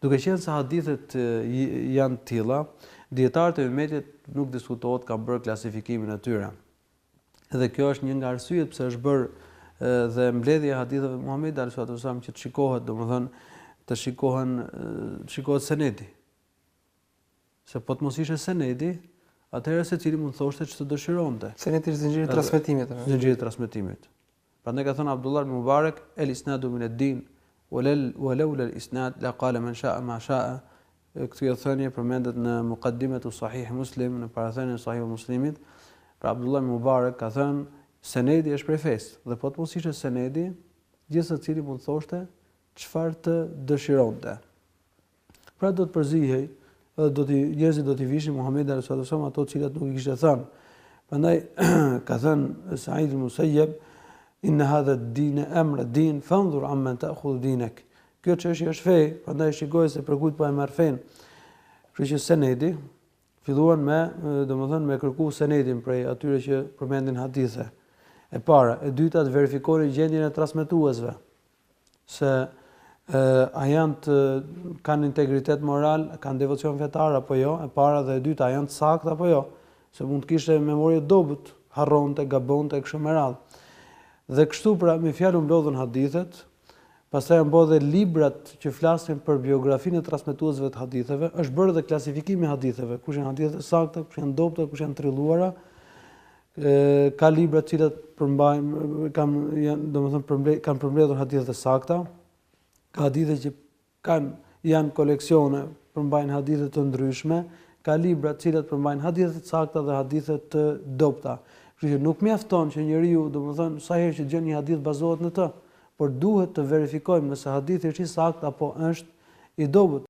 Duke qenë se hadithet janë të tilla, dijetarët e ymetit nuk diskutohet kanë bërë klasifikimin e tyre. Dhe kjo është një nga arsyet pse është bërë dhe mbledhja e haditheve të Muhamedit alejhi salatu wasallam që të shikohet, domethënë të shikohen të shikohet senedi. Se po të mos ishte senedi, atëherë secili mund të thoshte ç'të dëshironte. Senedi është zinxhiri i transmetimit. Zinxhiri i transmetimit. Prandaj ka thënë Abdullah ibn Mubarak, El isnadu min ad-din, wa laula al-isnad la qala man sha'a ma sha'a. Kjo thënie përmendet në Muqaddimetu Sahih Muslim, në parathënien e Sahih Muslimit. Pra Abdullah ibn Mubarak ka thënë, senedi është prej fesë, dhe po të mos ishte senedi, gjithsecili mund të thoshte çfarë të dëshironte. Pra do të përzihej dhe do t'i njerëzit do t'i vishin Muhamedit alejhi salatu wasallam ato të cilat nuk i kishte thënë. Prandaj ka thënë Sa'id al-Musayyib inna hadha ad-din amr din fanzur amman ta'khudh dinak. Kjo çështje është fe, prandaj shikoje se prej kujt po e merr fenë. Kështu që senedi filluan me, domethënë me kërku senedin prej atyre që përmendin hadithe. E para, e dyta të verifikonin gjendjen e transmetuesve. se a janë të kanë integritet moral, kanë devocion fetar apo jo, e para dhe e dyta a janë të saktë apo jo, se mund të kishte memorie të dobët, harronte, gabonte e kështu me radhë. Dhe kështu pra me fjalë u mblodhën hadithet, pastaj janë bërë dhe librat që flasin për biografinë e transmetuesve të haditheve, është bërë dhe klasifikimi i haditheve, kush janë hadithet e sakta, kush janë dobëta, kush janë trilluara, Ka libra të cilat përmbajnë kanë janë domethënë përmble, kanë përmbledhur hadithe të sakta, ka hadithe që kanë janë koleksione, përmbajnë hadithe të ndryshme, ka libra të cilat përmbajnë hadithe të sakta dhe hadithe të dobëta. Kështu që nuk mjafton që njeriu, domethënë, sa herë që dëgjon një hadith bazohet në të, por duhet të verifikojmë nëse hadithi është i saktë apo është i dobët.